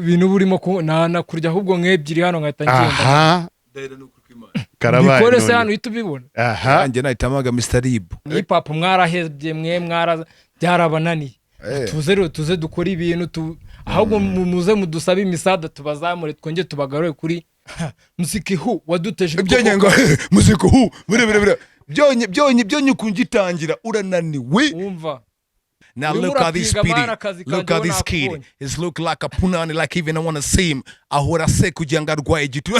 Ibintu burimo nanakurya ahubwo nk'ebyiri hano nkahita ngenda. Aha karabaye. Bikore se. None. Hano uhita ubibona. Aha. Nanjye nahitamaga Mr Rib. Hip hop mwarahebye mwe, mwara byarabananiye. Tuze rero, tuze dukore ibintu ahubwo muze mudusabe imisada, tubazamure, twongere tubagarure kuri muziki hu waduteje. Byonye ngo muziko hu bure bure bure byonye byonye byonye ukungitangira urananiwe. Wumva. Now Urimo look at this urapinga pity. man, akazi Look kanjye at this kid. nakubonye. It's look like a punani, like even I wanna see him. Ahora se kugira ngo arwaye igitu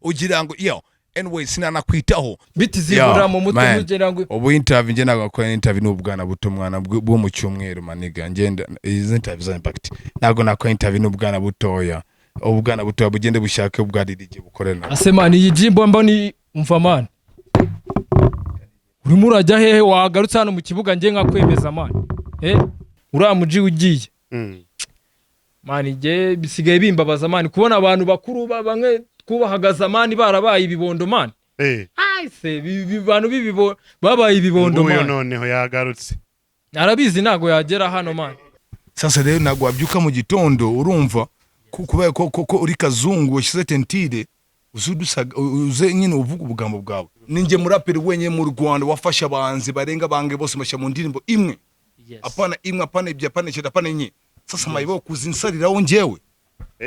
ugira ngo yo. Anyway, sinanakwitaho. Biti zibura mu mutwe Man. ntugera ngo Ubu interview nje ntabwo nakora interview n'ubwana buto, mwana bwo mu cyumweru, my nigga. Ngenda izi interview za impact. Ntabwo nakora interview n'ubwana butoya. Ubwana butoya bugende bushake ubwaririge bukorena. Ase man, iyi jimbo mboni, umva man, urimo urajya hehe? Wagarutse hano mu kibuga njye nkakwemeza man. Uriya muji ugiye. Man, njye bisigaye bimbabaza man, kubona abantu bakuru bamwe twubahagaza man barabaye ibibondo man. Ese bantu b'ibibo babaye ibibondo. Nguyu Man. Noneho yagarutse. Arabizi, ntago yagera hano man. Sasa rero ntabwo wabyuka mu gitondo, urumva, kubera ko uri kazungu washyize teinture, uze uze nyine uvuga ubugambo bwawe. Ninjye muraperi wenyine mu Rwanda wafashe abahanzi barenga bange bose mashyira mu ndirimbo imwe, apana imwe, apana ebyiri, apana eshatu, apana enye. Sasa mayibobo kuzinsariraho njyewe.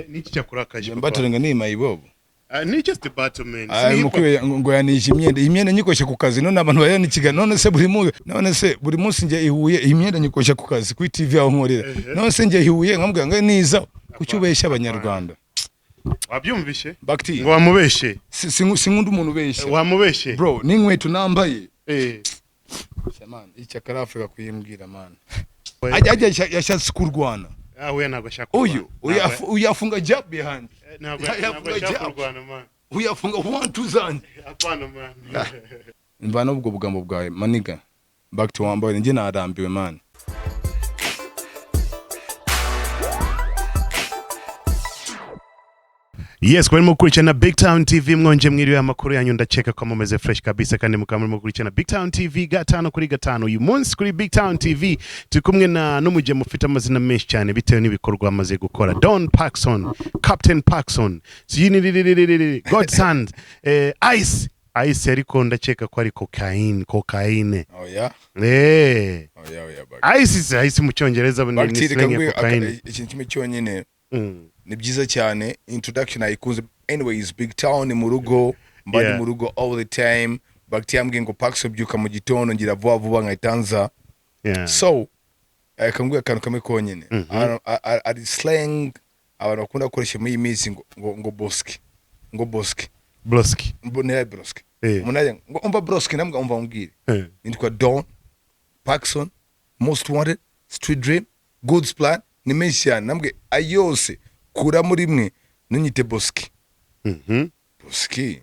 Niki cyakurakaje, papa? Mbaturenga ni mayibobo. Ah, ni just a battle, man. Ay, Si hip hop. mukwiye ngo yanishe imyenda, iyi myenda nyikoshye ku kazi. None abantu bari Kigali, none se buri munsi, none se buri munsi njye ihuye iyi myenda nyikoshye ku kazi kuri TV aho nkorera, none se njye ihuye nkamubwira ngo niza kuki ubeshya Abanyarwanda? Wabyumvishe? Bakti. Ngo wamubeshe. Sinkunda umuntu ubeshya. Wamubeshe. Bro, n'inkweto nambaye. Man, iki akari Afrika kuyimbwira man. Ajya yashatse kurwana. Ah, we ntabwo ashaka Uyu uyu kurwana. uyu afunga jab behind. Ntabwo Ya- ntabwo yafunga ashaka jab. kurwana, man. Uyu afunga one two zanjye. Apana, man. Mvana ubwo bugambo bwawe, my nigga. Back to wambaye, njye narambiwe, man. Yes, barimo gukurikirana Big Town TV, mwonje mwiriwe, amakuru yanyu? Ndakeka ko mumeze fresh kabisa, kandi mukaba murimo gukurikirana Big Town TV gatanu kuri gatanu. Uyu munsi kuri Big Town TV turi kumwe na n'umugemo ufite amazina menshi cyane bitewe n'ibikorwa amaze gukora, Don Paxson, Captain Paxson, Siyiniriririri, Godson, Ice Ice, ariko ndakeka ko ari cocaine, cocaine. Oya. Oya oya, back. Ice is ice mu Cyongereza ni Back ni to slang ya reka cocaine. ikintu kimwe cyonyine. Ni byiza cyane, introduction ayikunze. Anyways, Big Town ni mu rugo, mba ndi mu rugo all the time. Bakti yambwiye ngo Pax byuka mu gitondo, ngira vuba vuba nkahita nza. So reka nguhe akantu kamwe konyine. Ari slang abantu bakunda gukoresha muri iyi minsi ngo boski, ngo boski. Broski. Mbonera broski. Umuntu ajya ngo umva broski, namwe umva umbwire. Nitwa Don Paxson, Most Wanted, Street Dream, Goods Plan, ni menshi cyane. Nambwe ayose kuramo rimwe ntunyite boski. Boski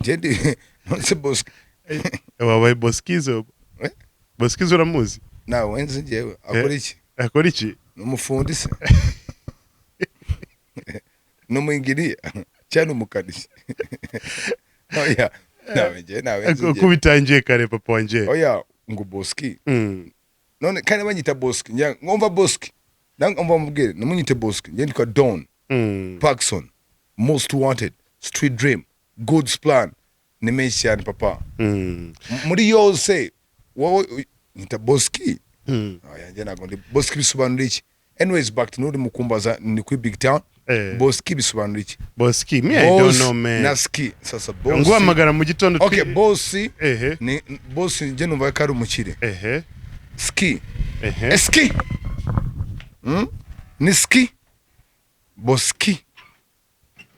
ngende nonse boski. Wabaye Boskizo. Eh? Boskizo uramuzi? Nawe nzi njyewe akora iki? Akora iki? Ni umufundi se, ni umwingiriya cyangwa ni umukanishi? Oya, nawe njyewe nawe nzi Ko njyewe. bitangiye kare, papa wanje. Oya, ngo boski. None kandi banyita boski, njya ngomva boski, nanga umva mubwire namunyite boski. Njye nitwa Don Paxson, Most Wanted, Street Dream, Goods Plan, ni menshi cyane, papa. Muri yose wowe nyita boski. Oya, njye ntabwo ndi boski. Bisobanura iki? Anyways, back to nuri mukumbaza, ni kuri Big Town. Boski bisobanura iki? Boski, me I don't Boss know, man. Na ski sasa boss. Nguhamagara mu gitondo. Okay, boss. Ehe. Ni boss, njye numva ko ari umukire. Ski. Ski. Ni ski, boski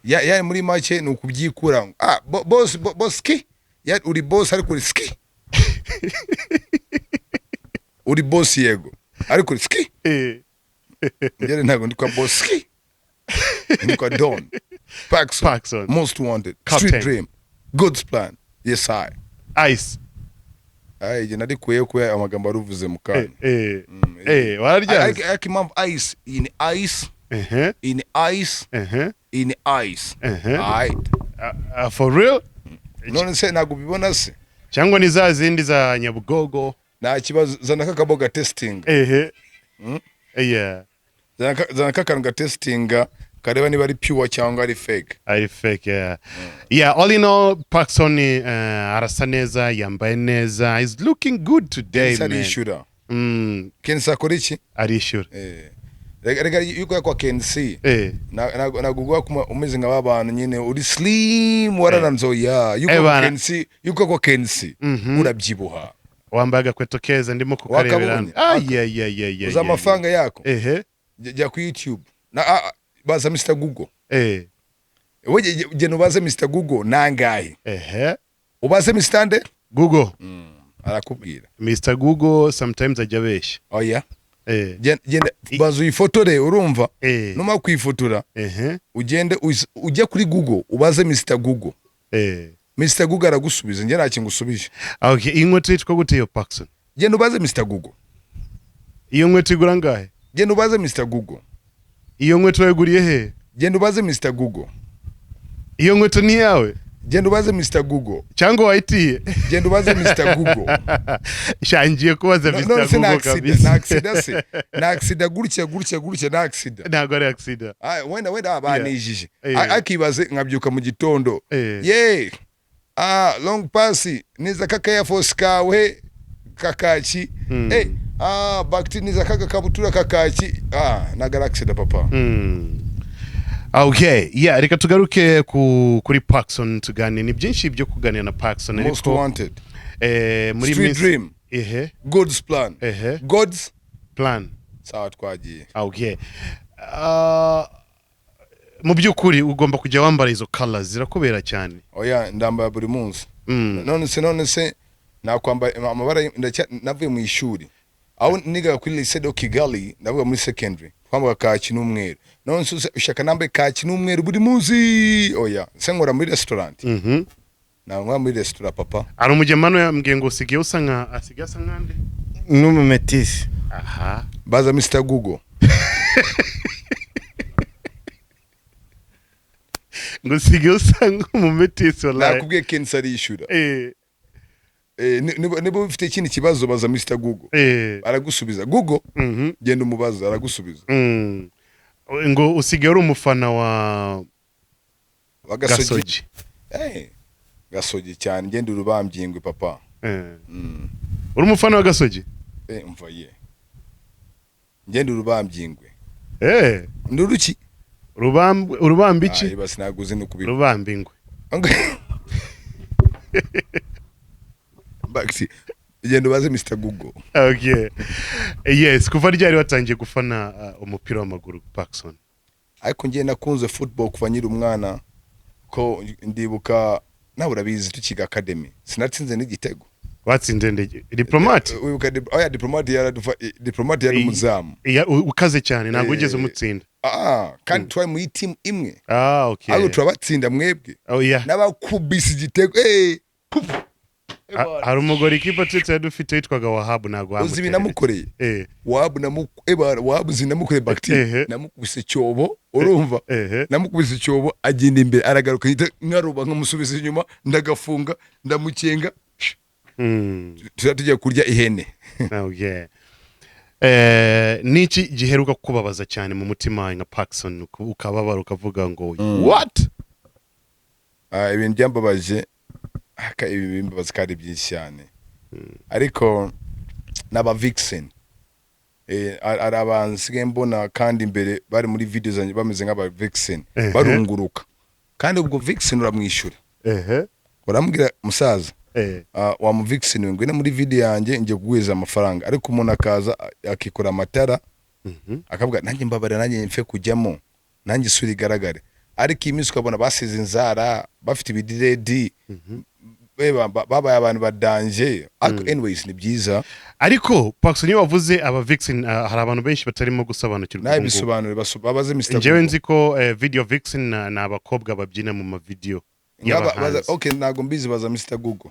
ya yani muri make ni ukubyikura. Ah, boss, boski ya uri boss ariko uri ski, uri boss yego ariko uri ski. Njye ntabwo ndi kwa boski, ndi kwa Don Paxson, Paxson. Most Wanted. Captain. Street Dream, God's Plan, yes I. Ice. Ay, njye narikuyeho kubera amagambo aruvuze mu kanya. Wararyanze. Ariko impamvu ice iyi ni ice. Iyi ni ice. Iyi ni ice. Alright. Ah, ah, for real? None se ntabwo ubibona se? Cyangwa ni za zindi za Nyabugogo? Nta kibazo, zana kakaboga testing. Ehe. Yeah. Zana kakantu gatestinga kareba niba ari pure cyangwa ari fake. Ari fake, yeah. Yeah, all in all, Pacson arasa neza, yambaye neza, is looking good today. KNC Man. Arishyura. KNC akora iki? Arishyura. Rega yuko yakwa KNC, ntabwo uguha kuma umeze nka ba bantu nyine uri slim wararanzo ya yuko Eh, kwa bana. KNC, yuko kwa KNC urabyibuha. Wambaye agakweto keza, ndimo kukarebera. Wakabonye? Ay. Uzi amafaranga yako? Ehe. Jya ku YouTube na baza Mr Google. We genda ubaze Mr Google nangahe. Ubaze Mr nde? Google. Arakubwira. Mr Google sometimes ajya abeshya. Oya. Genda baza uyifotore, urumva? Numara kuyifotora, ugende ujye kuri Google ubaze Mr Google. Mr Google aragusubiza, njye nta kintu ngusubije. Okay, iyi nkweto yitwa gute iyo, Pacson? Genda ubaze Mr Google. Iyo nkweto igura angahe? Genda ubaze Mr Google. Iyo nkweto wayiguriye he? Genda ubaze Mr Google. Iyo nkweto ni iyawe? Genda ubaze Mr Google. Cyangwa wayitiye? Genda ubaze Mr Google. Shangiye kubaza No, Mr none se ni Google accident? kabisa. Ni accident se? Ni accident gutya gutya gutya, ni accident? Ntabwo ari accident. Ah, wenda banijije. Akibaze nkabyuka mu gitondo, ye long pass niza kaka Air Force kawe kakaki, bakti niza kaka kabutura kakaki, ntabwo ari accident, papa. Okay, yeah, reka tugaruke kuri Pacson, tuganire. Ni byinshi byo kuganira na Pacson, Most ariko wanted, muri Street Dream, God's plan. God's plan. Sawa, twagiye. Okay. Mu by'ukuri ugomba kujya wambara izo colors, zirakubera cyane. Oya, ndambara buri munsi. None se nakwambara amabara navuye mu ishuri aho nigaga kuri Lycée de Kigali, ndavuga muri secondary, twambaga kaki n'umweru. None se ushaka nambaye kaki n'umweru buri munsi? Oya, se nkora muri restaurant? Nkora muri restaurant, papa? Hari umugemano yambwiye ngo usigaye usa nka, asigaye asa nkande? N'umumetisi. Aha. Baza Mr Google. Ngo usigaye usa nk'umumetisi, wallahi. Nakubwiye, KNC arishyura. Niba ufite ikindi kibazo, baza Mr Google. Aragusubiza Google. Genda umubaza, aragusubiza. Ngo usigaye uri umufana wa Wa Gasogi. Gasogi. Gasogi cyane, ngenda urubambyingwe, papa. Uri umufana wa Gasogi? Umva ye, ngenda urubambyingwe. Nduruki. Urubamba iki? Ah, basi ntabwo uzi no kubivuga. Rubamba ingwe. Baxi, genda ubaze Mr Google. Okay, yes. Kuva ryari watangiye gufana umupira w'amaguru, Pacson? Ariko njye nakunze football kuva nkiri umwana, ko ndibuka, nawe urabizi, tukiga academy sinatsinze n'igitego. Watsinze ndege Diplomate? Wibuka oya, Diplomate yaradufa. Diplomate yari umuzamu. Ukaze cyane, ntabwo wigeze umutsinda. Ah, kandi twari muri team imwe. Ah, okay. Ariko turabatsinda mwebwe. Oh yeah. N'abakubise igitego, pufu. Hari umugore ikipe twese dufite witwaga Wahabu, ntabwo Uzi wamuterereza. namukoreye? Wahabu Wahabu zinamukoreye bakiti. Namukubise icyobo, urumva? Namukubise icyobo, agenda imbere, aragaruka, ahita nkaruba nkamusubiza inyuma, ndagafunga, ndamukenga. Tuba tugiye kurya ihene. Okay. Niki giheruka kubabaza cyane mu mutima wawe nka Pacson, ukababara ukavuga ngo what? Ah, ibintu byambabaje, ibi bimbabaza kandi byinshi cyane, ariko n'aba vixen, ari abantu nsigaye mbona kandi imbere bari muri video zanjye bameze nk'aba vixen, barunguruka. Kandi ubwo vixen uramwishyura, uramubwira musaza, wa mu vixen we, ngwino muri video yanjye, ngiye kuguhereza amafaranga. Ariko umuntu akaza akikora amatara, akavuga nanjye mbabarira, nanjye mfe kujyamo, nanjye isura igaragare. Ariko iyi minsi ukabona basize inzara, bafite ibidiredi, babaye abantu badanje. Ariko anyways, ni byiza. Ariko Pacson, iyo wavuze aba vixen, hari abantu benshi batarimo gusobanukirwa Nawe ubu ngubu. bisobanure, babaze Mr Njyewe Google. nzi ko video vixen ni abakobwa babyina mu mavideo y'abahanzi. Okay, ntabwo mbizi, baza Mr Google.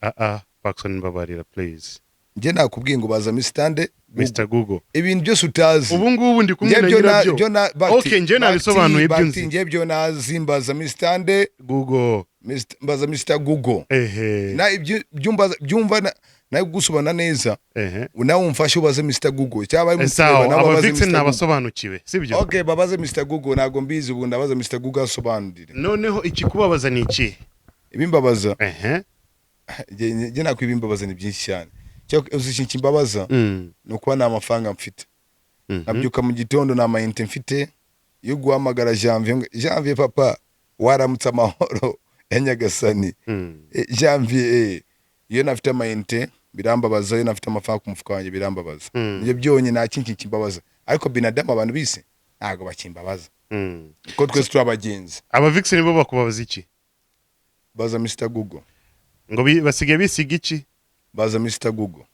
Ah ah, Pacson, mbabarira please. Njye nakubwiye ngo baza Mr nde? Mr Google. Ibintu byose utazi. Ubu ngubu ndi kumwe Njye na byo na nyirabyo. byo na Bakti, Okay, njye Bakti, nabisobanuye ibyo Bakti, nzi. njye byo nazi, mbaza Mr nde? Google. Mbaza Mr Google. Ehe. Na ibyo byumva byumva Nawe kugusobanura neza, Ehe. nawe umfashe ubaze Mr Google cyangwa bari Sawa. nabo Aba babaze vixen Mr. Google. nabasobanukiwe, sibyo? Okay, babaze Mr Google, ntabwo mbizi. Ubu ndabaza Mr Google asobanurire. Noneho ikikubabaza ni iki? Ibimbabaza, Ehe. njye nako ibimbabaza ni byinshi cyane. Cyo uzi ikintu kimbabaza ni ukuba nta mafaranga mfite. Nabyuka mu gitondo nta mayinite mfite yo guhamagara Janvier ngo, "Janvier papa, waramutse amahoro ya Nyagasani." Janvier, iyo nafite amayinite birambabaza, iyo nafite amafaranga ku mufuka wanjye birambabaza. Ibyo byonyine, nta kindi kimbabaza. Ariko binadamu, abantu bise ntabwo bakimbabaza, kuko twese turi abagenzi. Aba vixen bo bakubabaza iki? Baza Mr Google. Ngo basigaye bisiga iki? Baza Mr Google.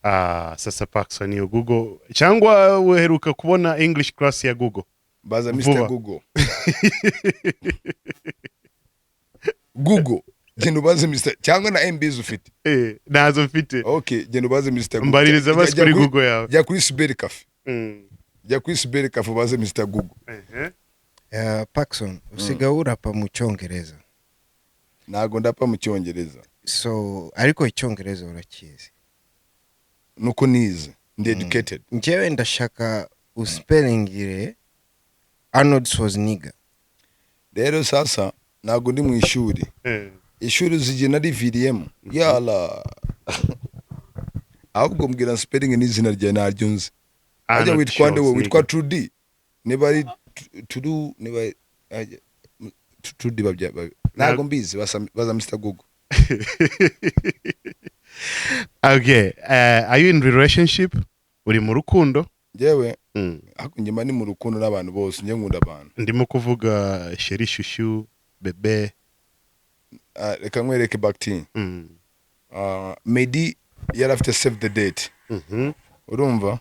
Ah, sasa Pacson, iyo Google cyangwa uheruka kubona English class ya Google? Baza Vuba. Mr Google. Google, genda ubaze Mr, cyangwa na MBs ufite? Eh, ntazo mfite. Okay, genda ubaze Mr Google. Mbaririza basi Jya kuri Google yawe. Jya kuri cyber cafe. Jya kuri cyber cafe ubaze Mr Google. Ehe. Pacson, usigaye urapa mu Cyongereza? Ntago ndapa mu Cyongereza. So ariko Icyongereza urakizi? Nuko nize, ndi educated. Njyewe ndashaka uspellingire Arnold Schwarzenegger. Rero sasa ntago ndi mu ishuri. Ishuri uzigiye nariviriyemo yala. Ahubwo mbwira spelling n'izina ryawe, ntaryo nzi. Ajya Arnold witwa nde wowe? Schwarzenegger. Witwa Trudy, niba ari Turu, niba Trudy babya ntago mbizi. Baza Mr Google. Okay, are you in relationship? Uri mu rukundo? Njyewe ariko njye mba ni mu rukundo n'abantu bose, njye nkunda abantu. Ndimo kuvuga chéri, chouchou, bébé. Ah, reka nkwereke Bakti. Meddy yari afite save the date. Urumva?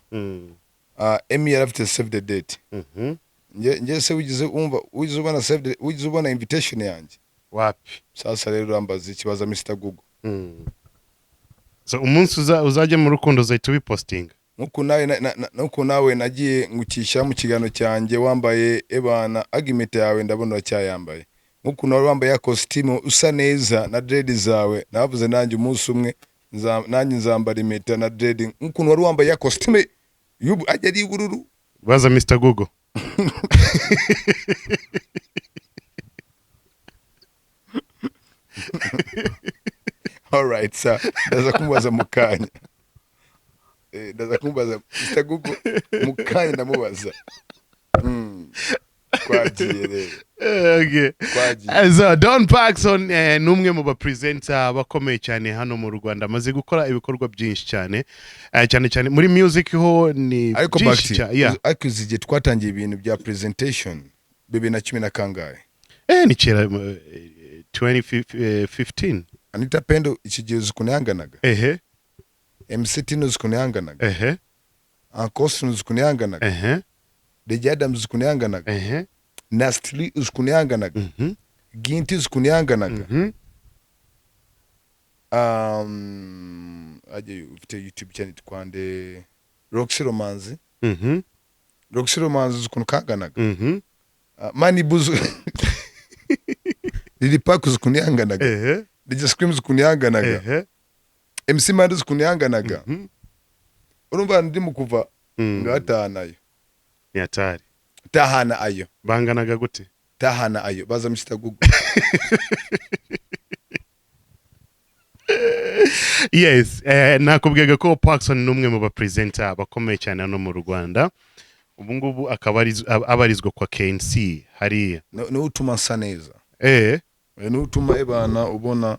Emmy yari afite save the date. Njye se wigeze wumva, wigeze ubona save the, wigeze ubona invitation yanjye? Wapi. Sasa rero urambaza ikibazo Mr Google. So umunsi uzajya mu rukundo uzahita ubipostinga? Nkuko nawe nkuko nawe nagiye ngukisha mu kiganiro cyanjye wambaye ebana agimete yawe, ndabona uracyayambaye. Nkuko nawe wambaye ya costume usa neza na dread zawe, navuze nanjye umunsi umwe nanjye nzambara impeta na dread nkuko wari wambaye ya costume y'ubu ajya ari y'ubururu. Baza Mr Google. Alright sir, ndaza kumubaza mu kanya. Ndaza kumubaza Mr Google mu kanya, ndamubaza. Twagiye rero. Okay. Twagiye. So Don Pacson ni umwe mu bapresenter bakomeye cyane hano mu Rwanda, amaze gukora ibikorwa byinshi cyane, cyane cyane muri music ho ni Ariko byinshi Bakti, cyane, yeah. ariko uzi igihe twatangiye ibintu bya presentation, 2010 na kangahe? Ni kera, 2015. Anita Pendo iki gihe uzi ukuntu yanganaga? Ehe. MC Tino uzi ukuntu yanganaga? Ehe. Uncle uzi ukuntu yanganaga? Ehe. Dj Adams uzi ukuntu yanganaga? Ehe. Nastili uzi ukuntu yanganaga? Mhm. Ginty uzi ukuntu yanganaga? Mhm. Ajye ufite YouTube channel twande Roxy Romanzi. Roxy Romanzi uzi ukuntu kanganaga? Mhm. Mani Buzu, Lili Park uzi ukuntu yanganaga? Ehe. DJ Scream uzi ukuntu yanganaga? Ehe. MC Mandi uzi ukuntu yanganaga? Mhm. Urumva ndi mu kuva ngatahana ayo. Ni hatari. Tahana ayo. Banganaga gute? Tahana ayo, baza Mr Google. Yes, nakubwiyaga ko Pacson ni umwe mu bapresenter bakomeye cyane hano mu Rwanda, ubu ngubu akaba abarizwa kwa KNC hariya. Niwe utuma nsa neza. Niwe utuma ebana ubona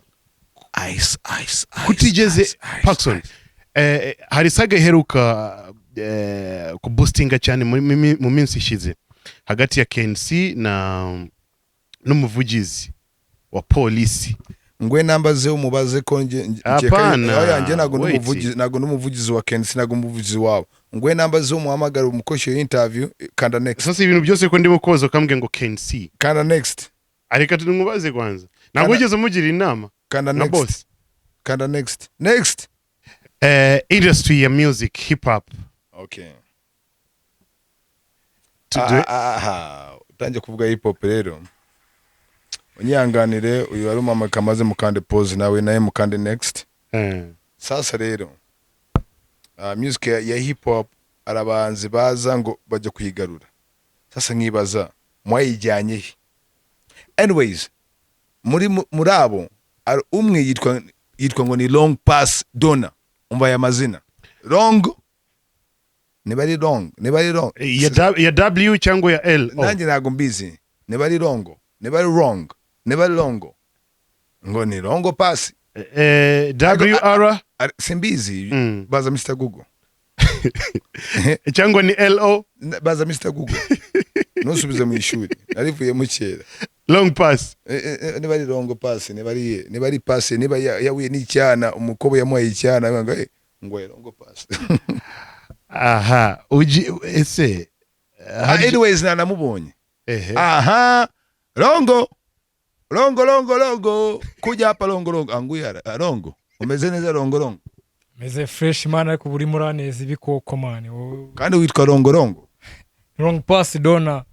ice ice ice. Kutigeze ice, ice, Pacson ice. Hari saga iheruka kuboostinga cyane mu minsi ishize hagati ya KNC na n'umuvugizi wa polisi. Ngwe nambaze umubaze ko nge Hapana, oya, nge ntabwo ndi wait. umuvugizi, ntabwo ndi umuvugizi wa KNC, ntabwo ndi umuvugizi wabo. Ngwe nambaze umuhamagara umukoshi iyo interview, kanda next. Sasa ibintu byose ko ndimo kubaza ukambwira ngo KNC. Kanda next. Areka tumubaze kwanza, ntabwo wigeze umugira inama Kanda na next. boss? Kanda next, next. Industry ya music hip hop. Okay. To do- Utangiye kuvuga hip hop rero, unyihanganire, uyu wari umama kamaze mukande pause, nawe mukande next. Sasa rero, music ya hip hop, arabanzi baza ngo bajya kuyigarura. Sasa nkibaza mwayijyanye he? Anyways, muri abo hari umwe yitwa ngo ni Long Pass Dona. Umva aya mazina, Long, niba ari Long, niba ari Long. Ya W cyangwa ya L O? Nanjye ntabwo mbizi niba ari Longo, niba ari Wrong, niba ari Longo, ngo ni Longo Pass. W R. Simbizi. Baza Mr Google. Cyangwa ni L O? Baza Mr Google, ntusubize mu ishuri, narivuyemo kera. Long Pass. Niba ari Longo Pass, niba ari Pass, niba yahuye n'icyana, umukobwa yamuhaye icyana ngo ngo Longo Pass. Aha uji ese Anyways, nanamubonye. Ehe. Aha, Longo, Longo, Longo, Longo, kujya hapa, Longo, Longo, anguya Longo, umeze neza, Longo, Longo? Meze fresh man, ariko uba urimo uraneza ibikoko man. Kandi witwa Longo, Longo. Long Pass Dona,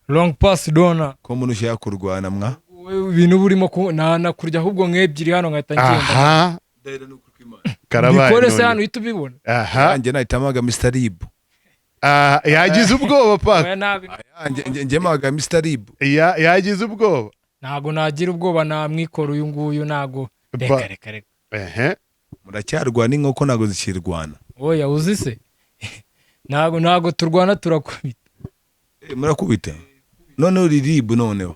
Long Pass Dona. Ko umuntu ushaka kurwana mwa? Wowe ibintu uba urimo na kurya ahubwo nk'ebyiri hano nkahita ngenda. Aha karabaye. Bikore se None. hano uhita ubibona. Aha. Nanjye nahitamaga Mr Rib. Ah, yagize ubwoba paka. Oya, nabi. Njye mpamaga Mr Rib. Yagize ubwoba. Ntago nagira ubwoba, namwikora uyu nguyu, ntago, reka, reka, reka. Ehe. Muracyarwana? Inkoko ntabwo zikirwana. Oya, uzi se, ntago turwana, turakubita. Murakubita? None uri Rib noneho?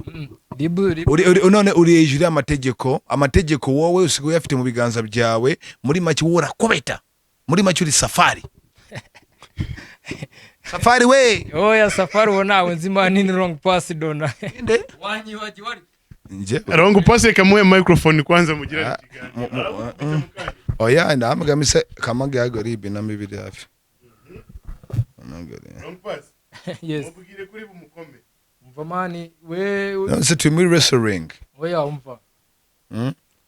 Ribu, ribu. None uri hejuru y'amategeko, amategeko wowe usigaye uyafite mu biganza byawe. Muri make wowe urakubita, muri make uri Safari, Safari we. Oya, Safari uwo ntawe nzi man, ni Long Pass Dona. Nde? Wanyibagiwe ariko. Njye? Long Pass, kamuhe microphone kwanza mugira ikiganiro. Oya, ndahamagara mise kamage yago Rib na mibiri hafi. Hamagara. Long Pass. Yes. Mubwire kuri bumukome. Umva man, we None se turi muri wrestling? Oya, umva.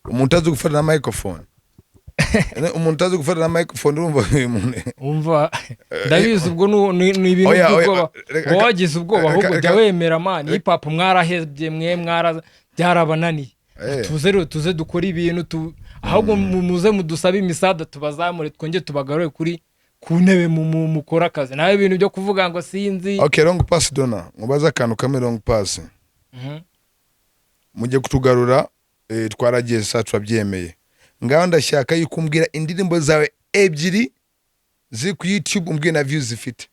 Umuntu utazi gufata na microphone, umuntu utazi gufata na microphone, urumva uyu muntu? Umva, ndabizi, ubwo ni ibintu Oya, oya, by'ubwoba. Uba wagize ubwoba. Ahubwo jya wemera man, hip hop mwarahebye mwe, mwara byarabananiye. Tuze rero, tuze dukore ibintu ahubwo muze mudusabe imisada tubazamure, twongere tubagarure kuri ku ntebe, mukore akazi nawe, ibintu byo kuvuga ngo sinzi. Okay, Long Pass Dona, mubaze akantu kamwe, Long Pass. Mujye kutugarura, twaragiye sa turabyemeye. Ngaho ndashaka yuko umbwira indirimbo zawe ebyiri ziri ku YouTube, umbwire na views zifite.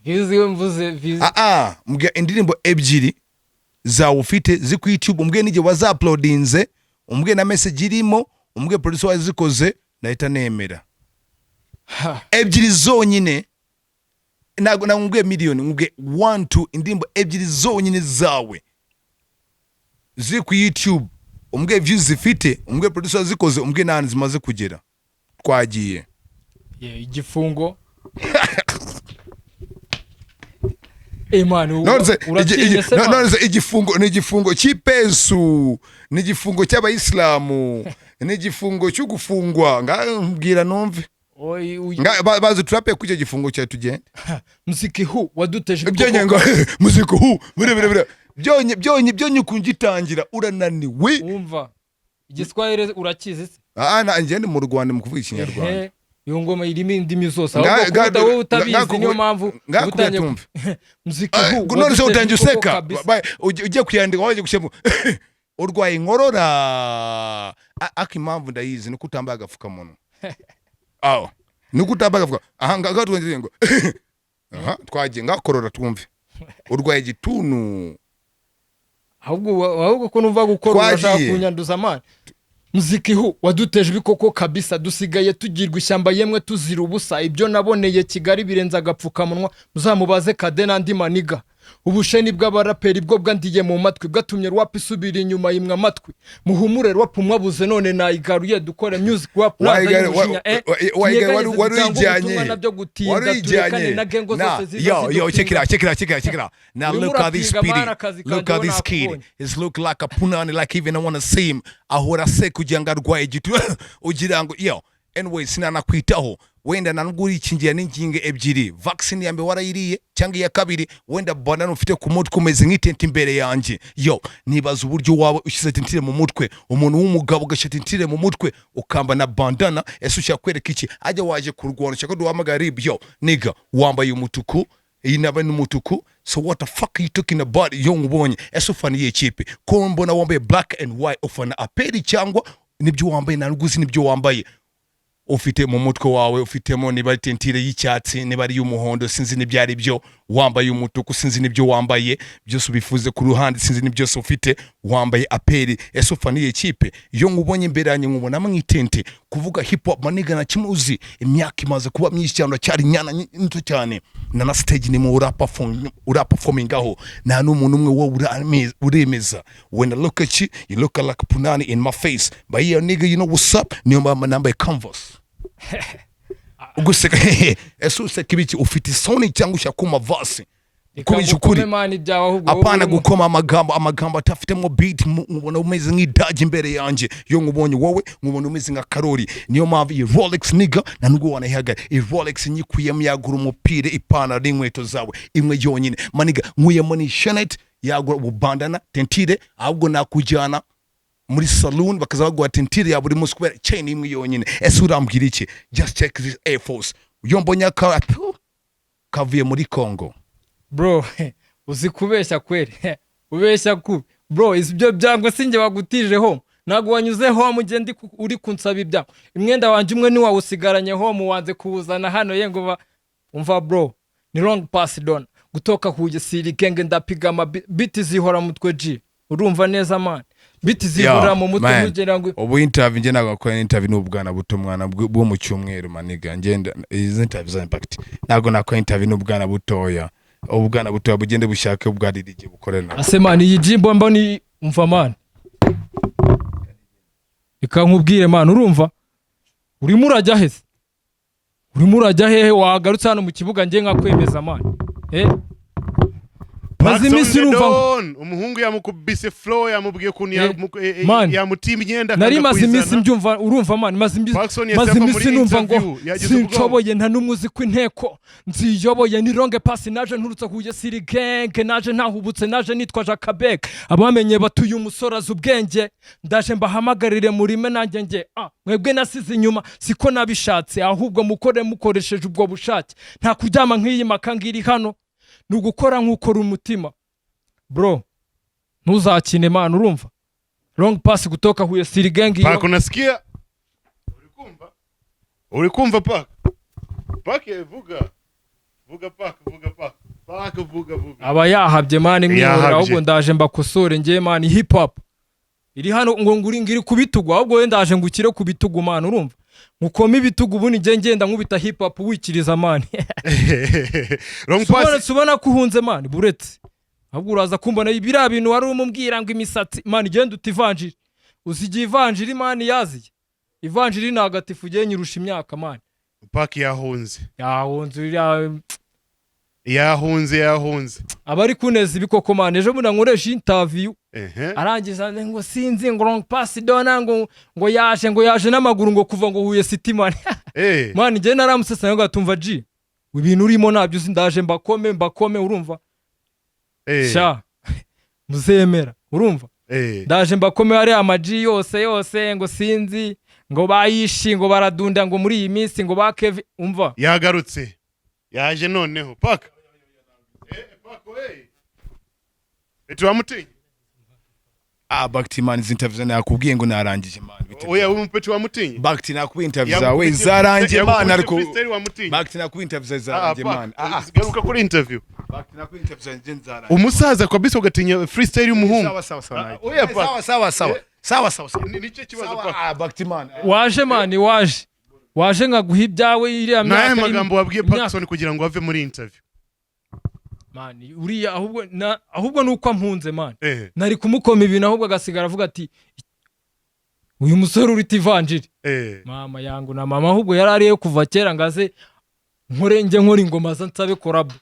Views, iyo mvuze views? Ah, mbwira indirimbo ebyiri zawe ufite ziri ku YouTube, umbwire n'igihe wazauploadinze, umbwire na message irimo, umbwire producer wazikoze, ndahita nemera. Ha. Ebyiri zonyine, ntabwo nguye miliyoni, nguye one, two, indirimbo ebyiri zonyine zawe ziri ku YouTube, umbwiye views zifite, umbwiye producer wazikoze, umbwiye n'ahantu zimaze kugera. Twagiye. Yeah, igifungo. Man, None uratinye se man? None se igifungo ni igifungo cy'ipesu, ni igifungo cy'abayisilamu, ni igifungo cyo gufungwa? Mbwira numve. Oi, Bazi turape kuri icyo gifungo cyawe tugende. Muziki hu waduteje Byonye ngo muziki hu bure bure bure, byonye byonye byonye, ukungitangira urananiwe. Wumva Igiswahili urakizi se? Ah, na njye ndi mu Rwanda, mu kuvuga Ikinyarwanda. Ehe, iyo ngoma irimo indimi zose, ahubwo kuba wowe utabizi niyo mpamvu Ngakubwira utangiye tumve. Muziki hu None se waduteje utangiye ibikoko useka? kabisa. Ugiye kuyandika wagiye gushyiramo urwaye inkorora. Ariko impamvu ndayizi, nuko utambaye agapfukamunwa. Aho nuko utambaye agapfukamunwa. Aha ngaha twongeye ngo aha twagiye, ngakorora twumve, urwaye igituntu. Ahubwo ko numva gukora urashaka Twagiye. kunyanduza man. Muziki hu waduteje ibikoko kabisa, dusigaye tugirwa ishyamba yemwe tuzira ubusa. Ibyo naboneye Kigali birenze agapfukamunwa, muzamubaze Kade n'andi maniga. Ubusheni bw'abaraperi bwo bwandiye mu matwi, bwatumye rap isubira inyuma yimwa amatwi. Muhumure, rap mwabuze none nayigaruye, dukore music rap nazanye umujinya, tunyeganyeze, Wari dutange uyijyanye. ubutumwa nabyo gutinda, Wari turekane uyijyanye. na gengo Na, zose ziza yo yo, check it zidupinga. out, check it out, check it out, check it out now. Urimo Look at this urapinga, speedy man, akazi look kanjye at this kid. nakubonye. It's look like a punani, like even I wanna see him ahora se kugira ngo arwaye igitu ugira ngo yo. Anyway, sinanakwitaho. Wenda nta nubwo urikingira n'ingingo ebyiri. Vaccine ya mbere warayiriye cyangwa iya kabiri? Wenda bandana ufite ku mutwe umeze nk'itente imbere yanjye. Yo, nibaza uburyo waba ushyize tentire mu mutwe, umuntu w'umugabo ugashyira tentire mu mutwe, ukamba na bandana. Ese ushaka kwereka iki? Ajya waje kurwana, ushaka ko duhamagara RIB? Yo nigga, wambaye umutuku, iyi naba ni umutuku, so what the fuck are you talking about? Yo, nkubonye, ese ufana iyihe kipe ko mbona wambaye black and white? Ufana APR cyangwa nibyo wambaye? Ntabwo uzi nibyo wambaye. Ufite mu mutwe wawe, ufitemo niba ari tentire y'icyatsi, niba ari iy'umuhondo, sinzi n'ibyo ari byo. Wambaye umutuku, sinzi n'ibyo wambaye byose, ubifuze ku ruhande, sinzi n'ibyose ufite. Wambaye APR, ese ufana iyihe kipe? Iyo nkubonye imbere yanjye nkubonamo nk'itente. Kuvuga hip hop, my nigga, na kimwe uzi. Imyaka imaze kuba myinshi cyane, uracyari nyana nto cyane, na stage ni mu uraperformingaho, nta n'umuntu umwe wowe uremeza. When I look at you, you look like punani in my face. But yeah, nigga, you know what's up. Niyo mpamvu nambaye canvas. Uguseka hehe? Ese useka ibiki? Ufite isoni cyangwa ushaka kuma vasi? Kubisha ukuri. Ngukome man ibyawe ahubwo wowe Apana gukoma amagambo, amagambo atafitemo beat. Nkubona umeze nk'idage imbere yanjye. Iyo nkubonye wowe, nkubona umeze nka karori. Niyo mpamvu iyi Rolex, nigga, na nubwo wanayihagarara, iyi Rolex nyikuyemo yagura umupira, ipantaro n'inkweto zawe imwe yonyine. My nigga, nkuyemo ni chaînette yagura ububandana, tentire. Ahubwo nakujyana muri saloon bakaza baguha tentire ya buri munsi kubera chain imwe yonyine. Ese urambwira iki? Just check this Air Force. Iyo mbonye aka kavuye muri Congo. Bro, uzi kubeshya kweri, ubeshya kubi bro. Ibyo byangwa sinjye wagutije home, ntabwo wanyuze home. Ugenda uri kunsaba ibyango, imyenda wanjye umwe ntiwawusigaranye home, wanze kuwuzana hano ye ngo umva bro, ni long pass don gutoka Huye siri genge, ndapiga ama beat zihora mutwe G. Urumva neza man, beat zihora mu mutwe mugira ngo Ubu interview, njye ntabwo nakora interview n'ubwana buto, mwana bwo mu cyumweru. My nigga, ngenda izi interview za impact, ntabwo nakora interview n'ubwana butoya. Ubwana butoya bugende bushake ubwaririge bukorena. Ase man, iyi jimbo mboni, umva man, reka nkubwire man. Urumva urimo urajya he se? Urimo urajya hehe? Wagarutse hano mu kibuga njye nkakwemeza man. Maze iminsi Paxson numva Don, umuhungu yamukubise flow, yamubwiye ukuntu Man. yamutima imyenda Nari akanga maze iminsi kuyizana. mbyumva, urumva man, maze iminsi Paxson yahise maze ava iminsi muri numva ngo interview, yagize ubwoba. sinshoboye, nta n'umwe uzi ko inteko nziyoboye. Ni long pass, naje nturutse Huye siri genge, naje ntahubutse, naje nitwa Jacabek. Abamenye batuye umusore azi ubwenge, ndaje mbahamagarire murime nanjye nge mwebwe nasize inyuma, siko nabishatse, ahubwo mukore mukoresheje ubwo bushake. Nta kuryama nk'iyi maka ngiri hano, ni ugukora nk'ukora umutima. Bro, ntuzakine man, urumva long pass gutoka Huye siri gang iyo. Paka, unasikia? Uri kumva? Uri kumva Paka? Paka, vuga. Vuga Paka, vuga Paka. Paka, vuga vuga. Aba yahabye man, mwihorera. Yahabye. Ahubwo ndaje mbakosore njye man, hip hop iri hano ngo nguri ngiri ku bitugu, ahubwo we ndaje ngukire ku bitugu man, urumva ngukome ibitugu, ubundi njye ngenda nkubita hip hop wikiriza man. Long pass. Subona ko uhunze man, buretse ahubwo uraza kumbona biriya bintu wari umubwira ngo imisatsi man, genda uta ivanjiri. Uzi igihe ivanjiri man yaziye? Ivanjiri ntagatifu ugiye nyirusha imyaka man. Paka yahunze. Yahunze uriya. Yahunze, yahunze. Aba ari kuneza ibikoko man. Ejo bundi nkoresha interview, arangiza ngo sinzi ngo long pass dona ngo yaje n'amaguru ngo kuva ngo Huye City man. Man, njye naramusesa ngo atumva G, ibintu urimo ntabyo uzi. Ndaje mbakome mbakome, urumva? Sha muzemera, urumva? Ndaje mbakome hariya amaji yose yose ngo sinzi ngo bayishi ngo baradunda ngo muri iyi minsi ngo ba Kevin, umva. Yagarutse. Yaje noneho. Paka. Paka eh. Eti wamutinye? Ah, Bakti man, izi interview nakubwiye ngo narangije man. Oya, umupeti wamutinye? Bakti, nakubwiye interview zawe zarangiye man, ariko Freestyle wamutinye? Bakti, nakubwiye interview Ah, zarangiye Paka, man. Ah, ah. garuka kuri interview. Bakti, nakubwiye interview zanjye zarangiye. Umusaza kabisa ugatinya freestyle y'umuhungu. Sawa sawa sawa. Ah, oya, Paka. Sawa sawa sawa. Sawa sawa sawa. Nicyo kibazo Sawa, Paka. ah, Bakti man. Waje man, waje waje nkaguha ibyawe iriya Ni ayahe myaka magambo wabwiye Paxson kugira ngo ave muri interview? Man, uriya ahubwo ahubwo nuko ampunze man. Nari kumukoma ibintu, ahubwo agasigara avuga ati uyu musore urita ivanjiri. Mama yangu na mama, ahubwo yari ariyo kuva kera ngaze nkore njye nkora ingoma za nsabe collabo.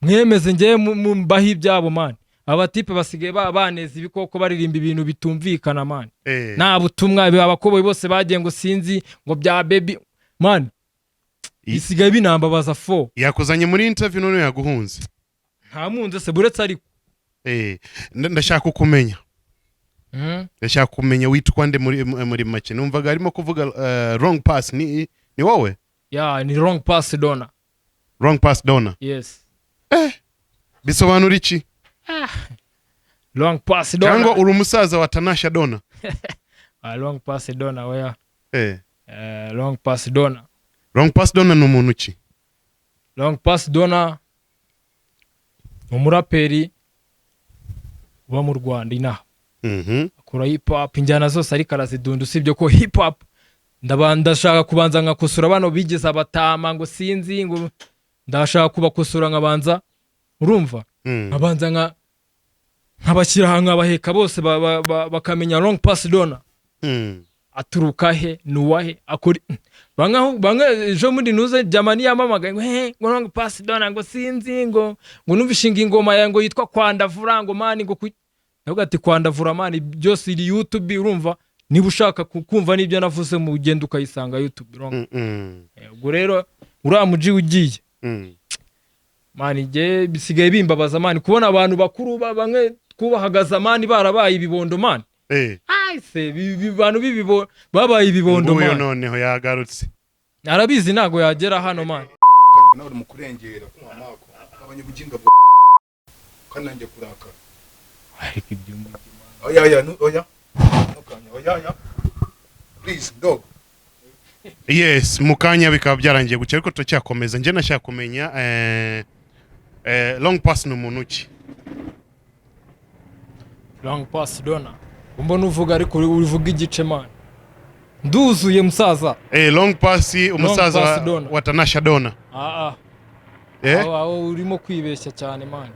Mwemeze njye mbahe ibyabo man. Abatipe basigaye baneza ibikoko, baririmba ibintu bitumvikana man. Nta butumwa. Abakoboyi bose bagiye ngo sinzi ngo bya baby. Man, bisigaye binambabaza fo. Yakuzanye muri interview, none yaguhunze. Ntamunze se, buretse ariko. Ndashaka kumenya, ndashaka kumenya witwa nde muri make. Numvaga arimo kuvuga Wrong Pass, ni wowe? Ya, ni Wrong Pass Dona. Wrong Pass Dona. Yes. Bisobanura iki? Long Pass Dona. Cyangwa uri umusaza wa Tanasha Dona? Ah, Long Pass Dona, oya. Long Pass Dona. Wrong Pass Dona ni umuntu ki? Long Pass Dona ni umuraperi uba mu Rwanda inaha. Akora hip hop, injyana zose ariko arazidunda, usibye ko hip hop ndashaka kubanza nkakosora bano bigeze abatama ngo sinzi, ngo ndashaka kubakosora, nkabanza, urumva, nkabanza nkabashyira aha, nkabaheka bose bakamenya Long Pass Dona aturuka he, ni uwahe, akora. Bamwe ejo muri nuze Jamani yamamagaye ngo he, ngo Long Pass Dona, ngo sinzi, ngo numvishe ingoma yawe ngo yitwa Kwandavura, ngo man, ngo ndavuga ati Kwandavura, man, byose iri YouTube, urumva, niba ushaka kumva n'ibyo navuze mu ugenda ukayisanga YouTube, urumva? Ubwo rero uriya muji ugiye, man, igihe bisigaye bimbabaza, man, kubona abantu bakuru bamwe twubahagaza, man, barabaye ibibondo, man. Ese bantu b'ibibo babaye ibibondo. Nguyu. Man. Noneho yagarutse. Arabizi, ntago yagera hano, man. Nawe uri mu kurengera kumamako abanyabujinga bwa kandi nanjye kurakara. Ariko ibyo Oya, oya, oya, ntukanya, oya, oya, please, dog. Yes, mu kanya bikaba byarangiye gutya, ariko turacyakomeza. Njye nashaka kumenya Long Pass ni umuntu ki? Long Pass Dona, mbona uvuga ariko uvuga igice, man. Nduzuye, musaza. Long Pass, umusaza Pass Dona. wa Tanasha Dona. Ah ah. Aho urimo kwibeshya cyane, man.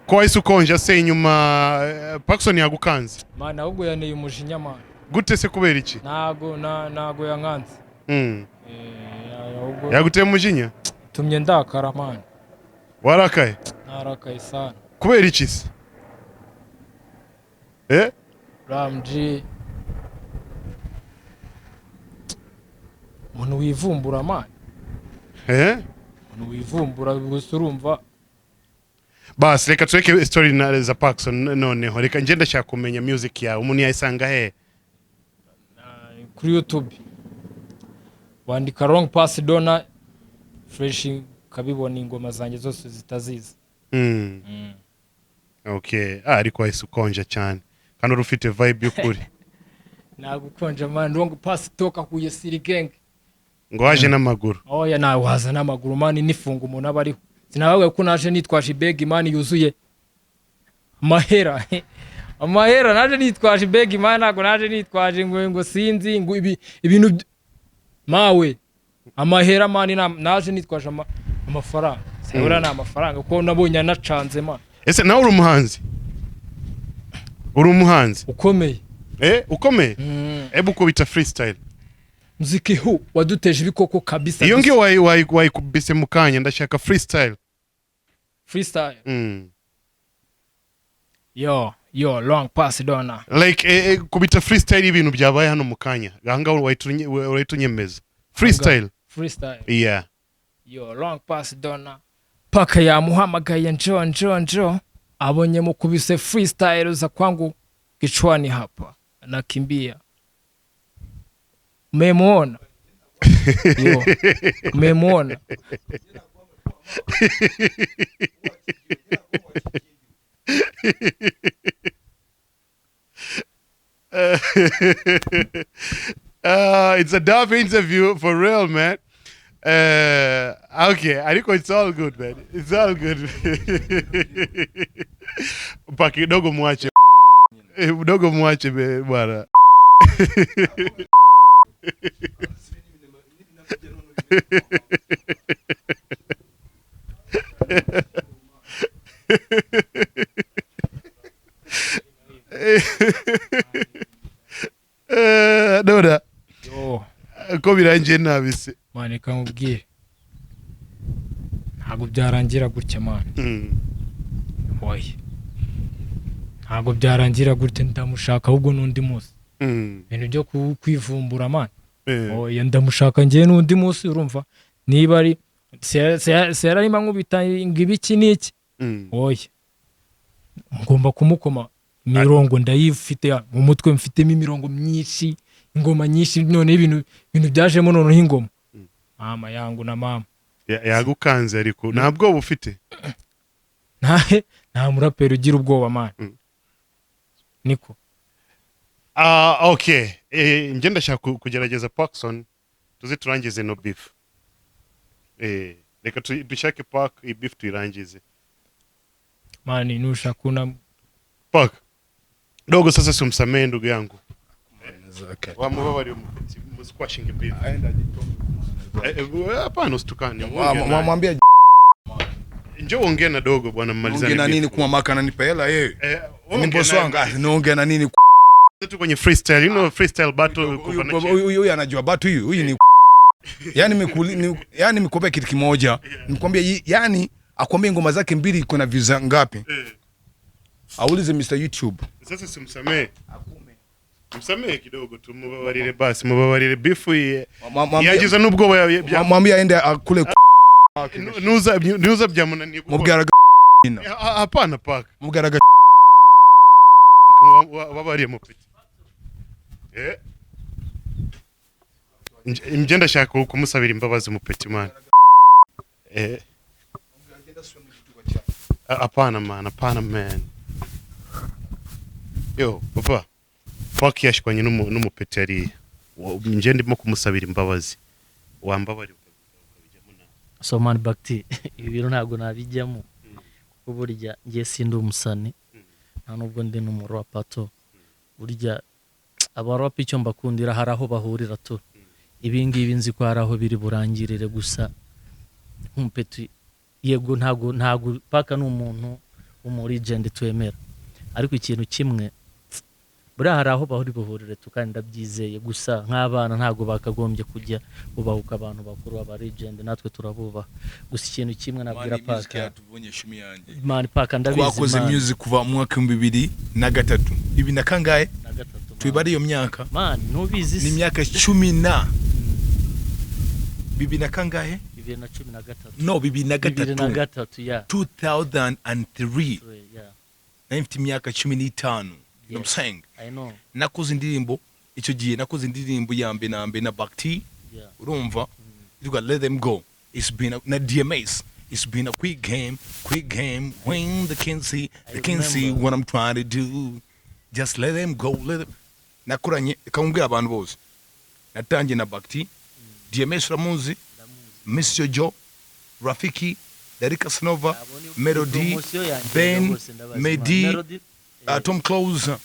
Ko wahise ukonja se inyuma, Pacson yagukanze? Man, ahubwo yaneye umujinya, man. Gute se, kubera iki? Ntago ntago yankanze. Ahubwo Yaguteye umujinya? Tumye ndakara, man. Warakaye? Narakaye sana. Kubera iki se? Ramji, umuntu wivumbura, man. Umuntu wivumbura gusa, urumva. Basi reka tureke story na za Pacson, noneho reka njye ndashaka kumenya music yawe umuntu yayisanga he? Kuri YouTube wandika Wrong Pass Dona fresh, ukabibona, ingoma zanjye zose zitazizi. Okay, ah, ariko wahise ukonja cyane kandi uri ufite vibe y'ukuri. Nagukonja, man. Wrong Pass toka Huye City Gang. Ngo waje n'amaguru? Oya, nawe waza n'amaguru, man, nifunga umuntu aba ariho. Sinababwiye ko naje nitwaje ibegi, man, yuzuye amahera, amahera. Naje nitwaje ibegi, man, ntabwo naje nitwaje ngo sinzi ngo ibi ibintu mawe amahera, man, naje nitwaje amafaranga. Sebura ni amafaranga kuko nabonye anacanze, man. Ese nawe uri umuhanzi? Uri umuhanzi? Ukomeye. Ukomeye. Ebu ukubita freestyle. Muziki hu waduteje ibikoko kabisa. Iyo ngiyo wayikubise mu kanya, ndashaka freestyle. Freestyle. Yo yo, Long Pass Dona. Like kubita freestyle y'ibintu byabaye hano mu kanya ahangaha, wahita unyemeza freestyle. Freestyle. Yeah. Yo, Long Pass Dona, paka yamuhamagaye, njo njo njo, abonye mukubise freestyle za kwangu kichwani hapa nakimbia. Mmemuona? Yo, mmemuona? It's a dope interview for real, man. Okay, ariko it's all good, man. It's all good. Pa kidogo mwache. Mdogo mwache bwana. Dora Yo. ko birangiye nabi se? Man, reka nkubwire, ntabwo byarangira gutya, man. Oya, ntabwo byarangira gutya. Ndamushaka ahubwo n'undi munsi. Ibintu byo kwivumbura, man. Oya, ndamushaka njyewe n'undi munsi. Urumva niba ari sera arimo ankubita ngo ibiki n'iki, oya, ngomba kumukoma. Imirongo ndayifite mu mutwe, mfitemo imirongo myinshi, ingoma nyinshi. Noneho ibintu byajemo, noneho ingoma mama yangu na mama. Yagukanze, ariko nta bwoba ufite? Nta muraperi ugira ubwoba, man. Niko. Ah, okay. Njye ndashaka kugerageza Parkson, tuze turangize no beef. Reka dushake Park, iyi beef tuyirangize. Man, nushaka una Park dogo, sasa simsamee ndugu yangu, wamubabariye squashing beef. Hapana, usitukane. Uongee naye. Mwambia. Njoo uongee na dogo bwana, mmalizane Ongea na beef. nini kumamaka ananipa hela yeye? Wewe Ni ongea boss naye. wangu, ah, niongea na nini? Tu kwenye freestyle, freestyle battle Huyu kuva na huyu anajua battle, huyu huyu ni yani yani nimekuambia kitu kimoja, nikwambia yani akwambie ngoma zake mbili iko na views ngapi? Aulize Mr YouTube. Sasa simsamee, msamee kidogo tu, mubabarire basi, mubabarire beef yagize n'ubwoba Mwambie aende akule. Nuza byamunaniye gukora. Mubwira. Hapana, Park. Mubwira. Wabariye mupeti. Nje ndashaka kumusabira imbabazi mupeti, man. Hapana man, hapana man. Yo papa, Park yashwanye n'umupeti hariya. Nje ndimo kumusabira imbabazi, wambabariye ukabijyamo nawe. So man, Bakti, ibi bintu ntabwo nabijyamo, kuko burya njye sindi umusani, nta nubwo ndi n'umurapato. Burya abarapa icyo mbakundira, hari aho bahurira tu. Ibi ngibi nzi ko hari aho biri burangirire. Gusa nk'umupeti, yego, ntabwo Paka ni umuntu w'umulegend twemera, ariko ikintu kimwe, buriya hari aho bahuri buhurire tu, kandi ndabyizeye. Gusa nk'abana ntabwo bakagombye kujya bubahuka abantu bakuru, aba legend natwe turabubaha. Gusa ikintu kimwe nabwira Paka, man, Paka, ndabizi, Twakoze man. music kuva mu mwaka 2003, bibiri na kangahe? Na gatatu, man. Tubibare iyo myaka. Man, ntubizi Ni se? imyaka cumi na bibiri na kangahe? 2013. No, bibiri na Bibiri na gatatu. gatatu, ya. 2003. Yeah. Nari mfite imyaka 15, you know what I'm Yes. saying? I know. Nakoze indirimbo icyo gihe, nakoze indirimbo ya mbere na mbere na Bakti. Urumva, you let them go, it's been a, na DMS, it's been a quick game, quick game when they can see, they I can see remember. what I'm trying to do, just let them go, let them. Nakoranye, kamubwira abantu bose, natangiye na Bakti, DMS uramuzi, Miss Jojo, Rafiki, Daddy Casanova, Abo ni Melody, promotion yanjye Ben, bose ndabazi, man. Medi, Melody, Tom Close.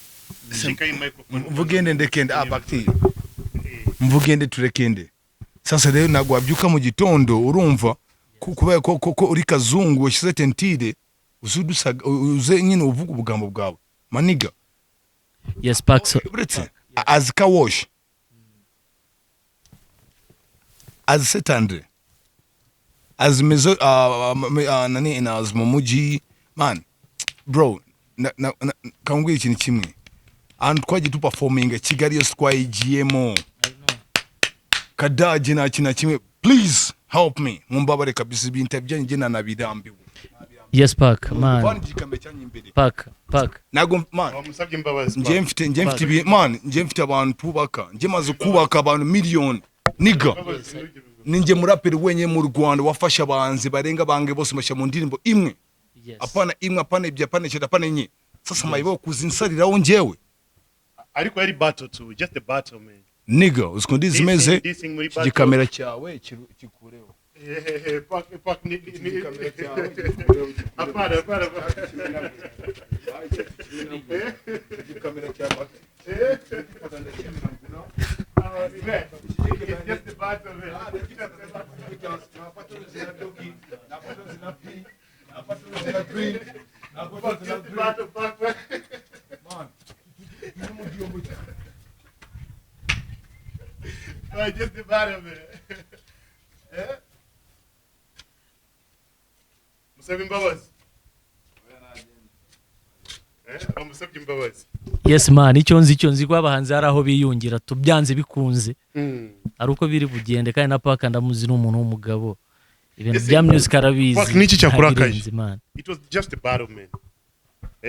Shika hii microphone. Mvugende ndekende, ah, Bakti, mvugende turekende. Sasa rero ntabwo wabyuka mu gitondo, urumva, kubera ko uri kazungu washyize tentire, uze udusaga, uze nyine uvuga ubugambo bwawe, maniga. Yes, Paxson. Uretse azi car wash, azi setandre, azi mezo, nani, azi mu mujyi, man. Bro, kambwira ikintu kimwe, ahantu twagiye tuperforminga Kigali yose twayigiyemo. I know. Kadage, nta kintu na kimwe. Please help me, mumbabare kabisa, ibintu byanyu njye nanabirambiwe. Yes, Park, man. Vana igikamyo cyanyu imbere. Park, Park. Ntabwo, man. Wamusabye imbabazi. Njye mfite man, njye mfite abantu twubaka, njye maze kubaka abantu miliyoni, nigga. Ninjye muraperi wenyine mu Rwanda wafashe abahanzi barenga bange bose mbashyira mu ndirimbo imwe. Apana imwe, apana ebyiri, apana eshatu, apana enye. Sasa mayibo kuzinsariraho njyewe? Ariko yari battle too, just a battle, man. Nigga, uzi ukuntu zimeze? Dissing muri Iki gikamera cyawe kikureho. Park, Park, ni Igikamera cyawe gikureho. Hapana, hapana, hapana. Igikamera cyawe. Man, it's just a battle, man. Just a battle, Park, man. Man, just a battle, man. Eh? Musabye imbabazi. Eh? Wamusabye imbabazi. Yes man, icyo nzi ko abahanzi hari aho biyungira tubyanze bikunze, ari uko biri bugende. Kandi na Paka ndamuzi, ni umuntu w'umugabo, ibintu Ese, bya music arabizi. Paka, niki cyakurakaje? Ntabirenze, man. It was just a battle, man.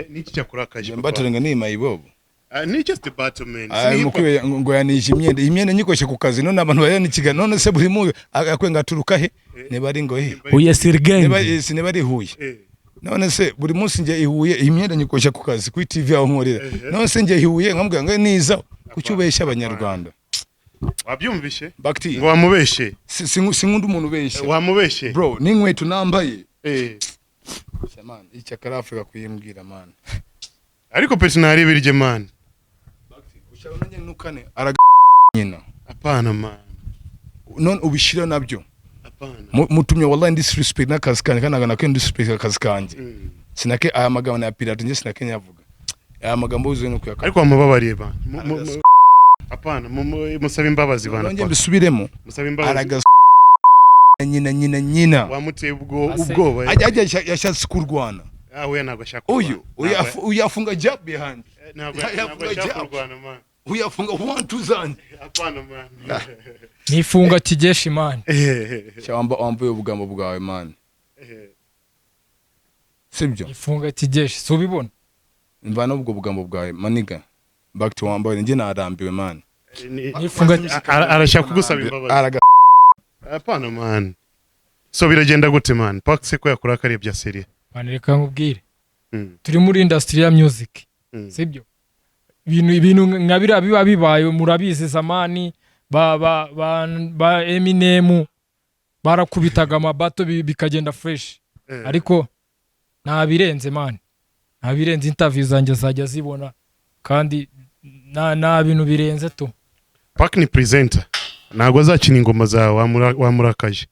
Niki cyakurakaje, papa? Mbaturenga ni mayibobo. Ah, ni just a battle, man. Ah, Si hip hop. mukwiye ngo yanije imyenda, iyi myenda nyikoshye ku kazi, none abantu bari Kigali, none se buri mu akwenga aturuka he? Niba ari ngo he? Huye Sirgeng. Niba niba ari Huye. None se buri munsi njye i Huye, iyi myenda nyikoshya ku kazi kuri TV aho nkorera. None se njye i Huye nkamubwira ngo niza, kuki ubeshya Abanyarwanda? Wabyumvishe? Bakti. Ngo wamubeshe. Sinkunda umuntu ubeshya. Wamubeshe. Bro, n'inkweto nambaye. Man, icyakara Afrika kuyimbwira, man. Ariko peti ntarebirye, man. Ushaka nanjye nukane araga nyina. Apana, man. None ubishira nabyo. Apana. Mutumye wallahi disrespect n'akazi kanjye, kandi ntabwo nakwiye disrespect akazi kanjye. Sinake aya magambo na pirate, njye sinake nyavuga aya magambo yuzuye no kuyakora. Ariko wamubabariye bana. Apana, musabe imbabazi bana. Nongeye Paka. mbisubiremo. Musabe imbabazi. Araga nyina nyina nyina. Wamuteye ubwo Ase- ubwoba. Ajya yashatse kurwana. Ah, we ntabwo ashaka Uyu kurwana. uyu uyu afunga jab behind. Ntabwo yafunga ashaka jab. kurwana, man. Uyu afunga one two zanjye. Apana, man. Nifunga kigeshi, man. Cyangwa wambaye ubugambo bwawe, man, sibyo? Nifunga kigeshi, si ubibona? Mvana ubwo bugambo bwawe, my nigga. Back to wambaye, njye narambiwe, man. Nifunga. Arashaka kugusaba imbabazi. Araga. Apana, man. So biragenda gute, man? Pac se ko yakurakariye bya sérieux? Man, reka nkubwire. Turi muri industry ya music, sibyo? Ibintu nka biriya biba bibaye, murabizi, zamani ba Eminem barakubitaga amabato bikagenda fresh. Ariko nta birenze, man, nta birenze. Interview zanjye zajya zibona kandi nta bintu birenze tu. Pac ni presenter, ntabwo azakina ingoma zawe. Wamurakaje.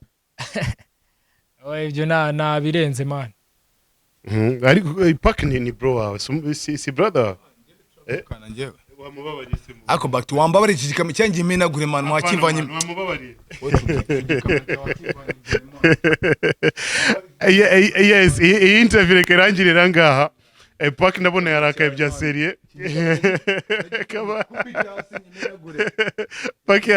Oya, ibyo nta birenze, man. Ariko Pac ni bro wawe, si brother wawe? Kana njyewe. Wamubabariye se mu Ariko back to wambabariye, iki gikamyo cyanjye imenagure, man, mwakivanye. Apana, man, wamubabariye. Yes, iyi interview reka irangirira ngaha. Pac ndabona yarakaye bya sérieux. Kaba Pac